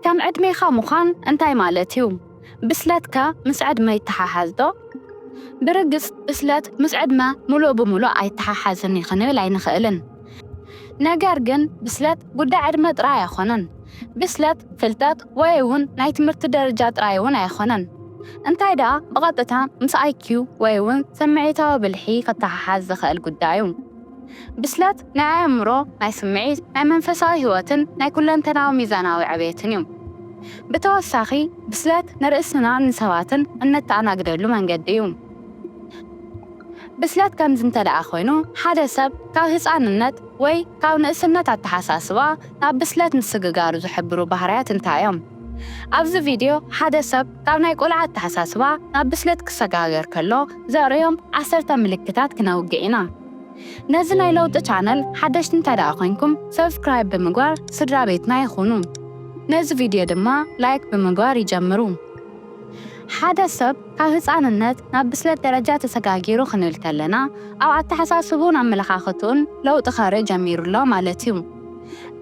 ከም ዕድሜኻ ምዃን እንታይ ማለት እዩ? ብስለትከ ምስ ዕድመ ይተሓሓዝ ዶ? ብርግጽ ብስለት ምስ ዕድመ ምሉእ ብምሉእ ኣይተሓሓዝን እዩ ክንብል ኣይንኽእልን። ነገር ግን ብስለት ጉዳይ ዕድመ ጥራይ ኣይኮነን። ብስለት ፍልጠት ወይ እውን ናይ ትምህርቲ ደረጃ ጥራይ እውን ኣይኮነን። እንታይ ደኣ ብቐጥታ ምስ ኣይኪዩ ወይ እውን ስምዒታዊ ብልሒ ክተሓሓዝ ዝኽእል ጉዳይ እዩ። ብስለት ናይ ኣእምሮ፣ ናይ ስምዒት፣ ናይ መንፈሳዊ ህይወትን ናይ ኩለንተናዊ ሚዛናዊ ዕብየትን እዩ። ብተወሳኺ ብስለት ንርእስናን ንሰባትን እነተኣናግደሉ መንገዲ እዩ። ብስለት ከምዚ እንተ ደኣ ኮይኑ፣ ሓደ ሰብ ካብ ህጻንነት ወይ ካብ ንእስነት ኣተሓሳስባ ናብ ብስለት ምስግጋሩ ዝሕብሩ ባህርያት እንታይ እዮም? ኣብዚ ቪድዮ ሓደ ሰብ ካብ ናይ ቆልዓ ኣተሓሳስባ ናብ ብስለት ክሰጋገር ከሎ ዘርእዮም ዓሰርተ ምልክታት ክነውግዕ ኢና። ነዚ ናይ ለውጢ ቻነል ሓደሽቲ እንተ ደኣ ኮይንኩም ሰብስክራይብ ብምግባር ስድራ ቤትና ይኹኑ። ነዚ ቪድዮ ድማ ላይክ ብምግባር ይጀምሩ። ሓደ ሰብ ካብ ህጻንነት ናብ ብስለት ደረጃ ተሰጋጊሩ ክንብል ከለና ኣብ ኣተሓሳስቡን ኣመለኻኽትኡን ለውጢ ከርኢ ጀሚሩ ኣሎ ማለት እዩ።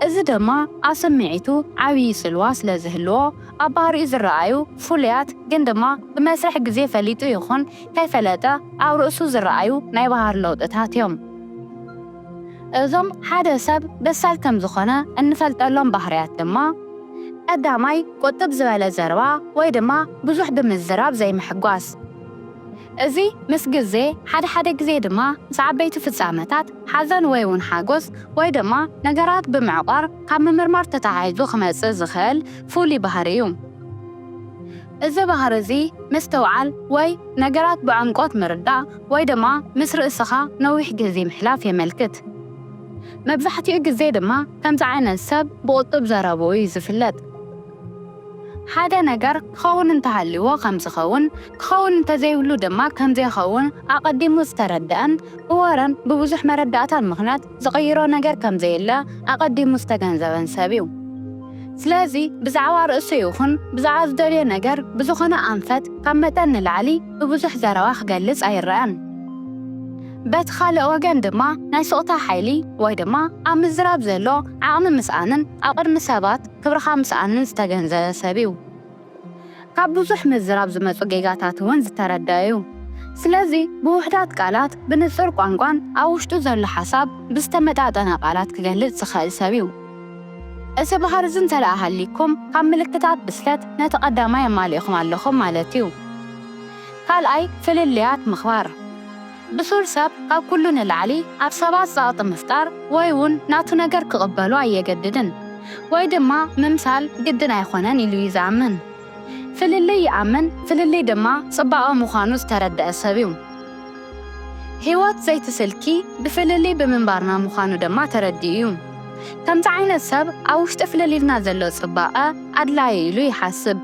እዚ ድማ ኣብ ስምዒቱ ዓብዪ ጽልዋ ስለ ዝህልዎ ኣብ ባህሪኡ ዝረኣዩ ፍሉያት ግን ድማ ብመስርሕ ግዜ ፈሊጡ ይኹን ከይፈለጠ ኣብ ርእሱ ዝረኣዩ ናይ ባህሪ ለውጥታት እዮም። እዞም ሓደ ሰብ በሳል ከም ዝኾነ እንፈልጠሎም ባህርያት ድማ ቀዳማይ ቁጥብ ዝበለ ዘረባ ወይ ድማ ብዙሕ ብምዝራብ ዘይምሕጓስ። እዚ ምስ ግዜ ሓደ ሓደ ግዜ ድማ ምስ ዓበይቲ ፍጻመታት ሓዘን ወይ እውን ሓጎስ ወይ ድማ ነገራት ብምዕቋር ካብ ምምርማር ተተሓሒዙ ክመጽእ ዝኽእል ፍሉይ ባህሪ እዩ። እዚ ባህሪ እዚ ምስትውዓል ወይ ነገራት ብዕምቆት ምርዳእ ወይ ድማ ምስ ርእስኻ ነዊሕ ግዜ ምሕላፍ የመልክት። መብዛሕትኡ ግዜ ድማ ከምዚ ዓይነት ሰብ ብቑጥብ ዘረብኡ እዩ ዝፍለጥ። ሓደ ነገር ክኸውን እንተሃልይዎ ከም ዝኸውን፣ ክኸውን እንተዘይብሉ ድማ ከም ዘይኸውን ኣቐዲሙ ዝተረደአን ብወረን ብብዙሕ መረዳእታን ምኽንያት ዝቕይሮ ነገር ከም ዘየለ ኣቐዲሙ ዝተገንዘበን ሰብ እዩ። ስለዚ ብዛዕባ ርእሱ ይኹን ብዛዕባ ዝደልዮ ነገር ብዝኾነ ኣንፈት ካብ መጠን ንላዕሊ ብብዙሕ ዘረባ ክገልጽ ኣይረኣን። በቲ ካልእ ወገን ድማ ናይ ሱቕታ ሓይሊ ወይ ድማ ኣብ ምዝራብ ዘሎ ዓቕሚ ምስኣንን ኣብ ቅድሚ ሰባት ክብርኻ ምስኣንን ዝተገንዘበ ሰብ እዩ። ካብ ብዙሕ ምዝራብ ዝመጹ ጌጋታት እውን ዝተረደአ እዩ። ስለዚ ብውሑዳት ቃላት ብንጹር ቋንቋን ኣብ ውሽጡ ዘሎ ሓሳብ ብዝተመጣጠነ ቃላት ክገልጽ ዝኽእል ሰብ እዩ። እዚ ባህሪ እዚ እንተ ደኣ ሃልይኩም ካብ ምልክታት ብስለት ነቲ ቀዳማይ ኣማሊእኹም ኣለኹም ማለት እዩ። ካልኣይ ፍልልያት ምኽባር። ብሱል ሰብ ካብ ኩሉ ንላዕሊ ኣብ ሰባት ጸቕጢ ምፍጣር ወይ እውን ናቱ ነገር ክቕበሉ ኣየገድድን ወይ ድማ ምምሳል ግድን ኣይኮነን ኢሉ እዩ ዝኣምን። ፍልልይ ይኣምን፣ ፍልልይ ድማ ጽባቐ ምዃኑ ዝተረደአ ሰብ እዩ። ህይወት ዘይትስልኪ ብፍልልይ ብምንባርና ምዃኑ ድማ ተረዲኡ እዩ። ከምዚ ዓይነት ሰብ ኣብ ውሽጢ ፍልልይና ዘሎ ጽባቐ ኣድላዪ ኢሉ ይሓስብ።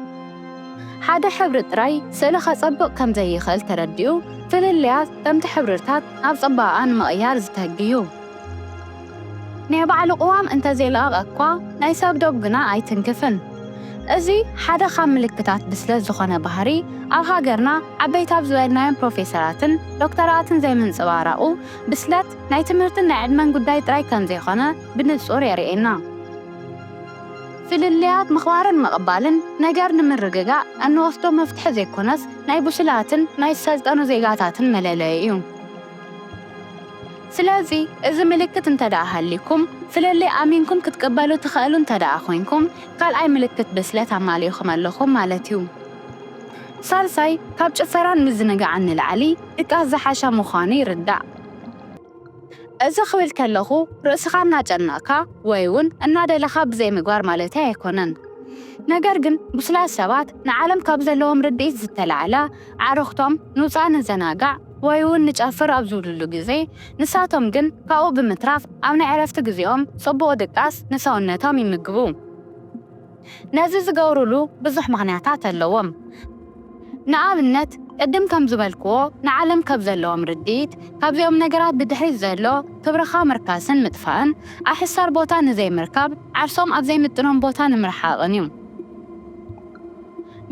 ሓደ ሕብሪ ጥራይ ስእሊ ከጸብቕ ከም ዘይኽእል ተረዲኡ፣ ፍልልያት ከምቲ ሕብርታት ናብ ጽባቐ ንምቕያር ዝተግዩ። ናይ ባዕሉ ቅዋም እንተዘይለቐቐ እኳ ናይ ሰብ ዶብ ግና ኣይትንክፍን። እዚ ሓደ ካብ ምልክታት ብስለት ዝኾነ ባህሪ ኣብ ሃገርና ዓበይቲ ኣብ ዝበልናዮም ፕሮፌሰራትን ዶክተራትን ዘይምንጽባራቑ ብስለት ናይ ትምህርትን ናይ ዕድመን ጉዳይ ጥራይ ከም ዘይኮነ ብንጹር የርእየና። ፍልልያት ምኽባርን ምቕባልን ነገር ንምርግጋእ እንወስዶ መፍትሒ ዘይኮነስ ናይ ብሱላትን ናይ ዝሰልጠኑ ዜጋታትን መለለዩ እዩ። ስለዚ እዚ ምልክት እንተ ደኣ ሃልይኩም ፍልልይ ኣሚንኩም ክትቅበሉ ትኽእሉ እንተ ደኣ ኮይንኩም ካልኣይ ምልክት ብስለት ኣማሊእኹም ኣለኹም ማለት እዩ። ሳልሳይ ካብ ጭፈራን ምዝንጋዕን ንላዕሊ ድቃስ ዝሓሸ ምዃኑ ይርዳእ። እዚ ክብል ከለኹ ርእስኻ እናጨነቕካ ወይ እውን እናደለኻ ብዘይምግባር ማለተይ ኣይኮነን። ነገር ግን ብሱላት ሰባት ንዓለም ካብ ዘለዎም ርድኢት ዝተላዕለ ኣዕሩኽቶም ንውጻእ ንዘናጋዕ ወይ እውን ንጨፍር ኣብ ዝብሉሉ ግዜ ንሳቶም ግን ካብኡ ብምትራፍ ኣብ ናይ ዕረፍቲ ግዜኦም ጽቡቕ ድቃስ ንሰውነቶም ይምግቡ። ነዚ ዝገብሩሉ ብዙሕ ምኽንያታት ኣለዎም። ንኣብነት ቅድም ከም ዝበልክዎ ንዓለም ካብ ዘለዎም ርድኢት ካብዚኦም ነገራት ብድሕሪት ዘሎ ክብርኻ ምርካስን ምጥፋእን ኣብ ሕሳር ቦታ ንዘይምርካብ ዓርሶም ኣብ ዘይምጥኖም ቦታ ንምርሓቕን እዩ።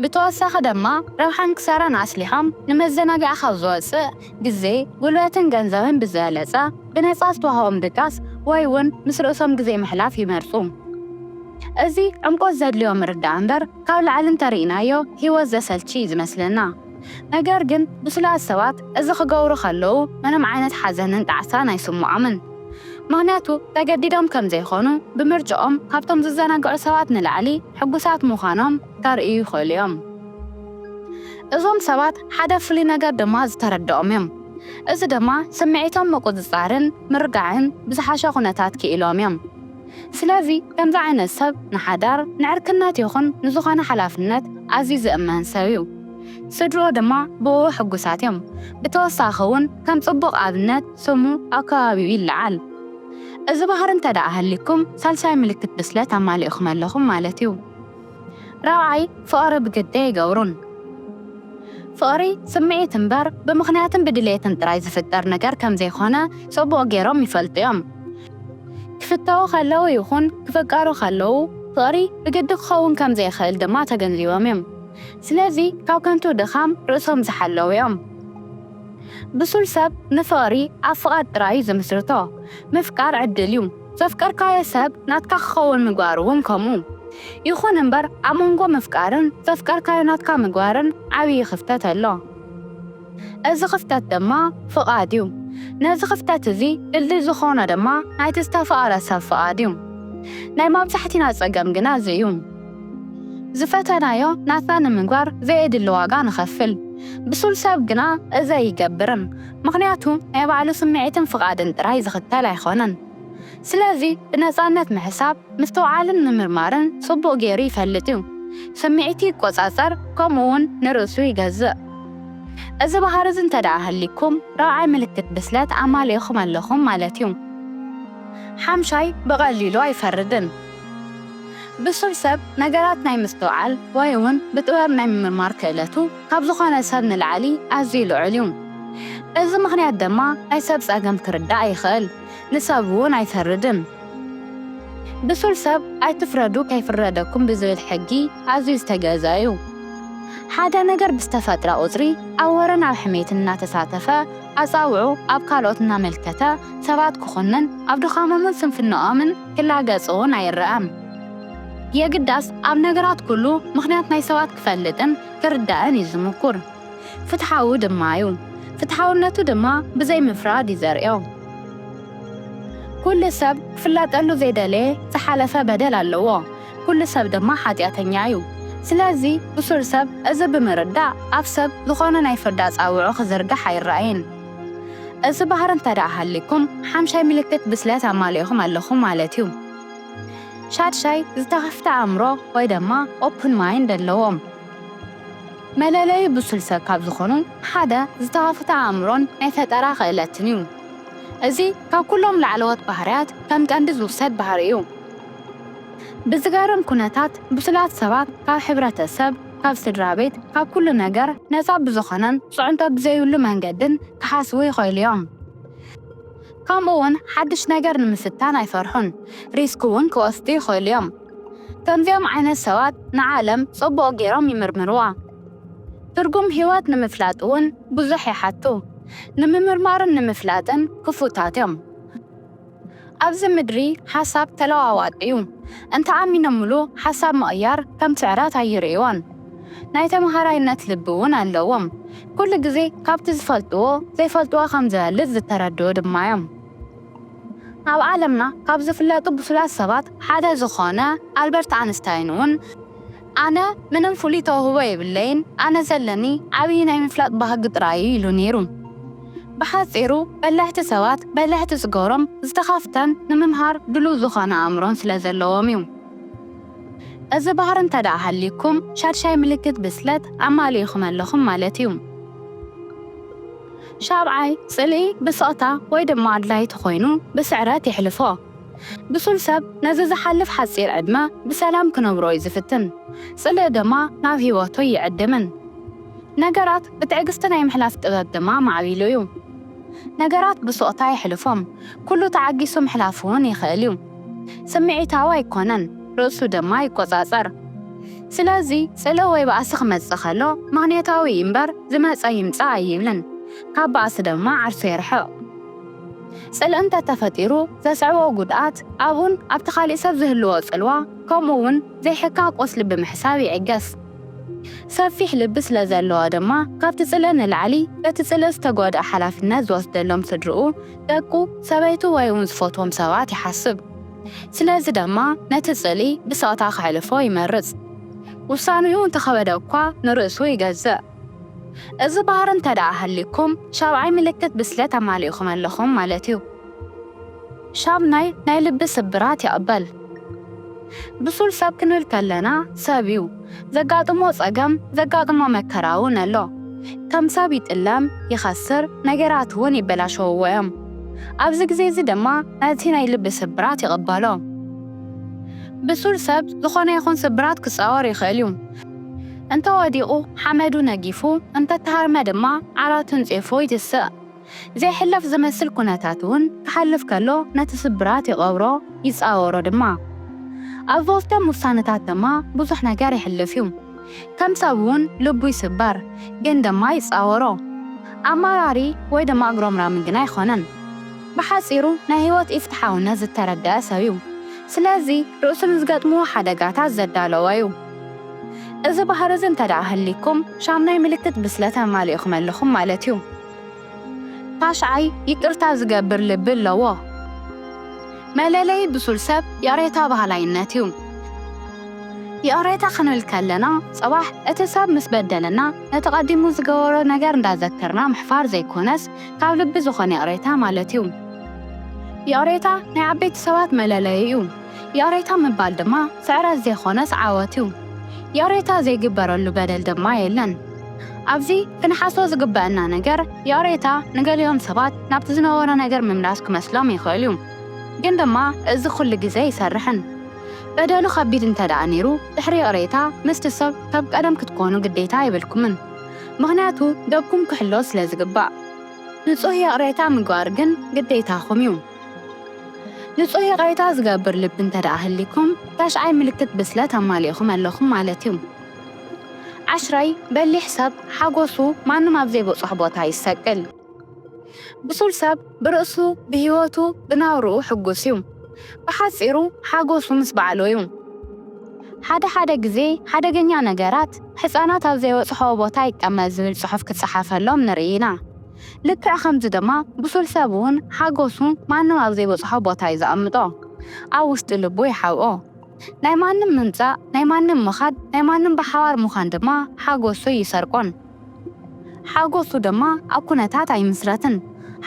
ብተወሳኺ ድማ ረብሓን ክሳራን ኣስሊሖም ንመዘናግዒ ካብ ዝወፅእ ግዜ፣ ጉልበትን ገንዘብን ብዝበለፀ ብነፃ ዝተዋህቦም ድቃስ ወይ እውን ምስ ርእሶም ግዜ ምሕላፍ ይመርፁ። እዚ ዕምቆት ዘድልዮ ምርዳእ እምበር፣ ካብ ላዕሊ እንተርኢናዮ ህይወት ዘሰልቺ እዩ ዝመስለና። ነገር ግን ብሱላት ሰባት እዚ ክገብሩ ከለዉ ምንም ዓይነት ሓዘንን ጣዕሳን ኣይስምዖምን። ምኽንያቱ ተገዲዶም ከም ዘይኮኑ ብምርጫኦም ካብቶም ዝዘናግዑ ሰባት ንላዕሊ ሕጉሳት ምዃኖም ከርእዩ ይኽእሉ እዮም። እዞም ሰባት ሓደ ፍሉይ ነገር ድማ ዝተረድኦም እዮም። እዚ ድማ ስምዒቶም ምቁጽጻርን ምርጋዕን ብዝሓሸ ኩነታት ክኢሎም እዮም። ስለዚ ከምዚ ዓይነት ሰብ ንሓዳር፣ ንዕርክነት ይኹን ንዝኾነ ሓላፍነት ኣዝዩ ዝእመን ሰብ እዩ። ስድርኡ ድማ ብኡ ሕጉሳት እዮም። ብተወሳኺ እውን ከም ጽቡቕ ኣብነት ስሙ ኣብ ከባቢኡ ይለዓል። እዚ ባህሪ እንተ ደኣ ሃሊኩም ሳልሳይ ምልክት ብስለት ኣማሊእኹም ኣለኹም ማለት እዩ። ራብዓይ፣ ፍቕሪ ብግዲ ኣይገብሩን። ፍቕሪ ስምዒት እምበር ብምኽንያትን ብድሌትን ጥራይ ዝፍጠር ነገር ከም ዘይኮነ ጽቡቕ ገይሮም ይፈልጡ እዮም። ክፍተዉ ከለዉ ይኹን ክፍቀሩ ከለዉ ፍቕሪ ብግዲ ክኸውን ከም ዘይኽእል ድማ ተገንዚቦም እዮም። ስለዚ ካብ ከንቱ ድኻም ርእሶም ዝሓለዉ እዮም። ብሱል ሰብ ንፍቕሪ ኣብ ፍቓድ ጥራይ እዩ ዝምስርቶ። ምፍቃር ዕድል እዩ። ዘፍቀርካዮ ሰብ ናትካ ክኸውን ምግባር እውን ከምኡ። ይኹን እምበር ኣብ መንጎ ምፍቃርን ዘፍቀርካዮ ናትካ ምግባርን ዓብዪ ክፍተት ኣሎ። እዚ ክፍተት ድማ ፍቓድ እዩ። ነዚ ክፍተት እዚ ድልድል ዝኾኖ ድማ ናይቲ ዝተፋቐረ ሰብ ፍቓድ እዩ። ናይ መብዛሕቲና ጸገም ግና እዚ እዩ። ዝፈተናዮ ናትና ንምግባር ዘየድሊ ዋጋ ንኸፍል። ብሱል ሰብ ግና እዚ ኣይገብርን። ምኽንያቱ ናይ ባዕሉ ስምዒትን ፍቓድን ጥራይ ዝኽተል ኣይኾነን። ስለዚ ብነጻነት ምሕሳብ፣ ምስትውዓልን ምምርማርን ጽቡቕ ገይሩ ይፈልጥ እዩ። ስምዒቱ ይቆጻጸር፣ ከምኡ እውን ንርእሱ ይገዝእ። እዚ ባህሪ እዚ እንተ ደኣ ሃሊኩም ራብዓይ ምልክት ብስለት ኣማሊእኹም ኣለኹም ማለት እዩ። ሓምሻይ፣ ብቐሊሉ ኣይፈርድን። ብሱል ሰብ ነገራት ናይ ምስትውዓል ወይ እውን ብጥበብ ናይ ምምርማር ክእለቱ ካብ ዝኾነ ሰብ ንላዕሊ ኣዝዩ ልዑል እዩ። በዚ ምኽንያት ድማ ናይ ሰብ ጸገም ክርዳእ ይኽእል፣ ንሰብ እውን ኣይፈርድን። ብሱል ሰብ ኣይትፍረዱ ከይፍረደኩም ብዝብል ሕጊ ኣዝዩ ዝተገዘ እዩ። ሓደ ነገር ብዝተፈጥረ ቁጽሪ ኣብ ወረን ኣብ ሕሜትን እናተሳተፈ ኣጻውዑ ኣብ ካልኦት እናመልከተ ሰባት ክኹንን ኣብ ድኻሞምን ስንፍንኦምን ክላገጽ እውን ኣይረኣን። የግዳስ ኣብ ነገራት ኩሉ ምኽንያት ናይ ሰባት ክፈልጥን ክርዳእን እዩ ዝምኩር። ፍትሓዊ ድማ እዩ። ፍትሓውነቱ ድማ ብዘይ ምፍራድ እዩ ዘርእዮ። ኩሉ ሰብ ክፍለጠሉ ዘይደለየ ዝሓለፈ በደል ኣለዎ። ኩሉ ሰብ ድማ ሓጢኣተኛ እዩ። ስለዚ ብሱል ሰብ እዚ ብምርዳእ ኣብ ሰብ ዝኾነ ናይ ፍርዲ ኣጻውዖ ክዝርጋሕ ኣይረኣይን። እዚ ባህሪ እንተ ደኣ ሃሊኩም ሓምሻይ ምልክት ብስለት ኣማሊእኹም ኣለኹም ማለት እዩ። ሻድሻይ ዝተኸፍተ ኣእምሮ ወይ ድማ ኦፕን ማይንድ ኣለዎም። መለለዩ ብሱል ሰብ ካብ ዝኾኑ ሓደ ዝተኸፍተ ኣእምሮን ናይ ፈጠራ ክእለትን እዩ። እዚ ካብ ኩሎም ላዕለዎት ባህርያት ከም ቀንዲ ዝውሰድ ባህሪ እዩ። ብዝገርም ኩነታት ብሱላት ሰባት ካብ ሕብረተሰብ፣ ካብ ስድራ ቤት፣ ካብ ኩሉ ነገር ነጻ ብዝኾነን ጽዕንቶ ብዘይብሉ መንገድን ክሓስቡ ይኽእሉ እዮም። ከምኡ እውን ሓድሽ ነገር ንምፍታን ኣይፈርሑን፣ ሪስክ እውን ክወስዱ ይኽእሉ እዮም። ከምዚኦም ዓይነት ሰባት ንዓለም ጽቡቕ ገይሮም ይምርምርዋ። ትርጉም ህይወት ንምፍላጥ እውን ብዙሕ ይሓቱ። ንምምርማርን ንምፍላጥን ክፉታት እዮም። ኣብዚ ምድሪ ሓሳብ ተለዋዋጢ እዩ። እንተ ኣሚኖምሉ ሓሳብ ምቕያር ከም ስዕረት ኣይርእይዎን። ናይ ተምሃራይነት ልቢ እውን ኣለዎም። ኩሉ ግዜ ካብቲ ዝፈልጥዎ ዘይፈልጥዎ ከም ዝበልጽ ዝተረድኡ ድማ እዮም። ኣብ ዓለምና ካብ ዝፍለጡ ብሱላት ሰባት ሓደ ዝኾነ ኣልበርት ኣንስታይን እውን ኣነ ምንም ፍሉይ ተውህቦ የብለይን፣ ኣነ ዘለኒ ዓብዪ ናይ ምፍላጥ ባህጊ ጥራይ እዩ ኢሉ ነይሩ። ብሓጺሩ በላሕቲ ሰባት በላሕቲ ዝገብሮም ዝተኸፍተን ንምምሃር ድሉው ዝኾነ ኣእምሮን ስለ ዘለዎም እዩ። እዚ ባህሪ እንተ ደኣ ሃልዩኩም ሻድሻይ ምልክት ብስለት ኣማሊእኹም ኣለኹም ማለት እዩ። ሻብዓይ፣ ጽልኢ ብስቕታ ወይ ድማ ኣድላይቲ ኮይኑ ብስዕረት የሕልፎ። ብሱል ሰብ ነዚ ዝሓልፍ ሓጺር ዕድመ ብሰላም ክነብሮ እዩ ዝፍትን። ጽልኢ ድማ ናብ ህይወቱ ይዕድምን። ነገራት ብትዕግስቲ ናይ ምሕላፍ ጥበብ ድማ ማዕቢሉ እዩ። ነገራት ብስቕታ የሕልፎም። ኩሉ ተዓጊሱ ምሕላፍ እውን ይኽእል እዩ። ስምዒታዊ ኣይኮነን፣ ርእሱ ድማ ይቆጻጸር። ስለዚ ጽልኢ ወይ ባእሲ ክመጽእ ከሎ ምኽንያታዊ እዩ እምበር ዝመጸ ይምጻእ ኣይብልን። ካብ ባእሲ ድማ ዓርሱ የርሕቕ። ጽልኢ እንተተፈጢሩ ዘስዕቦ ጉድኣት ኣብኡን ኣብቲ ካሊእ ሰብ ዝህልዎ ጽልዋ ከምኡ እውን ዘይሕካቕ ቁስሊ ብምሕሳብ ይዕገስ። ሰፊሕ ልቢ ስለ ዘለዎ ድማ ካብቲ ጽልኢ ንላዕሊ በቲ ጽልኢ ዝተጎድኣ ሓላፍነት ዝወስደሎም ስድርኡ፣ ደቁ፣ ሰበይቱ ወይ እውን ዝፈትዎም ሰባት ይሓስብ። ስለዚ ድማ ነቲ ጽልኢ ብስቕታ ከሕልፎ ይመርጽ። ውሳኔኡ እንተኸበደ እኳ ንርእሱ ይገዝእ። እዚ ባህሪ እንተ ደኣ ሃልዩኩም ሻብዓይ ምልክት ብስለት ኣማሊእኹም ኣለኹም ማለት እዩ። ሻምናይ ናይ ልቢ ስብራት ይቕበል። ብሱል ሰብ ክንብል ከለና ሰብ እዩ። ዘጋጥሞ ጸገም፣ ዘጋጥሞ መከራ እውን ኣሎ። ከም ሰብ ይጥለም፣ ይኸስር፣ ነገራት እውን ይበላሸውዎ እዮም። ኣብዚ ግዜ እዚ ድማ ነቲ ናይ ልቢ ስብራት ይቕበሎ። ብሱል ሰብ ዝኾነ ይኹን ስብራት ክጻወር ይኽእል እዩ። እንተ ወዲቑ ሓመዱ ነጊፉ፣ እንተ ተሃርመ ድማ ዓራቱ እንጺፉ ይትስእ። ዘይሕለፍ ዝመስል ኩነታት እውን ክሓልፍ ከሎ ነቲ ስብራት ይቐብሮ፣ ይጻወሮ ድማ። ኣብ ዝወስዶም ውሳነታት ድማ ብዙሕ ነገር ይሕልፍ እዩ። ከም ሰብ እውን ልቡ ይስበር፣ ግን ድማ ይጻወሮ። ኣማራሪ ወይ ድማ ኣግሮምራሚ ግን ኣይኾነን። ብሓጺሩ ናይ ህይወት ኢፍትሓውነት ዝተረደአ ሰብ እዩ። ስለዚ ርእሱ ንዝገጥምዎ ሓደጋታት ዘዳለወ እዩ። እዚ ባህሪ እዚ እንተ ደኣ ህሊኩም ሻምናይ ምልክት ብስለት ኣማሊእኹም ኣለኹም ማለት እዩ። ታሽዓይ ይቅርታ ዝገብር ልቢ ኣለዎ። መለለዪ ብሱል ሰብ ይቕሬታ በሃላይነት እዩ። ይቕሬታ ክንብል ከለና ጽባሕ እቲ ሰብ ምስ በደለና ነቲ ቀዲሙ ዝገበሮ ነገር እንዳዘከርና ምሕፋር ዘይኮነስ ካብ ልቢ ዝኾነ ይቕሬታ ማለት እዩ። ይቕሬታ ናይ ዓበይቲ ሰባት መለለዪ እዩ። ይቕሬታ ምባል ድማ ስዕረት ዘይኮነስ ዓወት እዩ። ይቕሬታ ዘይግበረሉ በደል ድማ የለን። ኣብዚ ክንሓስቦ ዝግበአና ነገር ይቕሬታ ንገሊኦም ሰባት ናብቲ ዝነበሮ ነገር ምምላስ ክመስሎም ይኽእል እዩ። ግን ድማ እዚ ኩሉ ግዜ ኣይሰርሕን። በደሉ ከቢድ እንተ ደኣ ነይሩ ድሕሪ ይቕሬታ ምስቲ ሰብ ከም ቀደም ክትኮኑ ግዴታ የብልኩምን። ምኽንያቱ ደብኩም ክሕሎ ስለ ዝግባእ። ንጹህ ይቕሬታ ምግባር ግን ግዴታኹም እዩ። ንጹህ ይቕሬታ ዝገብር ልቢ እንተ ደኣ ህሊኩም ታሽዓይ ምልክት ብስለት ኣማሊእኹም ኣለኹም ማለት እዩ። ዓሽራይ በሊሕ ሰብ ሓጎሱ ማንም ኣብ ዘይበጽሖ ቦታ ይሰቅል። ብሱል ሰብ ብርእሱ፣ ብህይወቱ፣ ብናብርኡ ሕጉስ እዩ። ብሓጺሩ ሓጎሱ ምስ ባዕሉ እዩ። ሓደ ሓደ ግዜ ሓደገኛ ነገራት ሕጻናት ኣብ ዘይበጽሖ ቦታ ይቀመጥ ዝብል ጽሑፍ ክጸሓፈሎም ንርኢ ኢና። ልክዕ ከምዚ ድማ ብሱል ሰብ እውን ሓጎሱ ማንም ኣብ ዘይበጽሖ ቦታ እዩ ዘቐምጦ። ኣብ ውሽጢ ልቡ ይሓብኦ። ናይ ማንም ምምጻእ፣ ናይ ማንም ምኻድ፣ ናይ ማንም ብሓባር ምዃን ድማ ሓጎሱ ይሰርቆን። ሓጎሱ ድማ ኣብ ኩነታት ኣይምስረትን።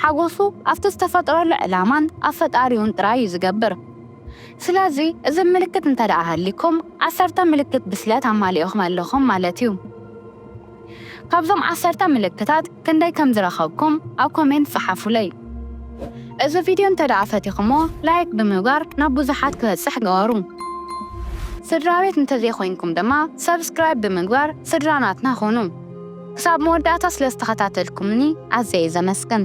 ሓጎሱ ኣብቲ ዝተፈጥረሉ ዕላማን ኣብ ፈጣሪውን ጥራይ እዩ ዝገብር። ስለዚ እዚ ምልክት እንተ ደኣ ሃሊኩም ዓሰርተ ምልክት ብስለት ኣማሊእኹም ኣለኹም ማለት እዩ። ካብዞም ዓሰርተ ምልክታት ክንደይ ከም ዝረኸብኩም ኣብ ኮሜንት ጸሓፉለይ። እዚ ቪድዮ እንተ ደኣ ፈቲኹሞ ላይክ ብምግባር ናብ ብዙሓት ክበጽሕ ግበሩ። ስድራ ቤት እንተዘይኮይንኩም ድማ ሰብስክራይብ ብምግባር ስድራ ናትና ኹኑ። ክሳብ መወዳእታ ስለ ዝተኸታተልኩምኒ ኣዝየ እየ ዘመስግን።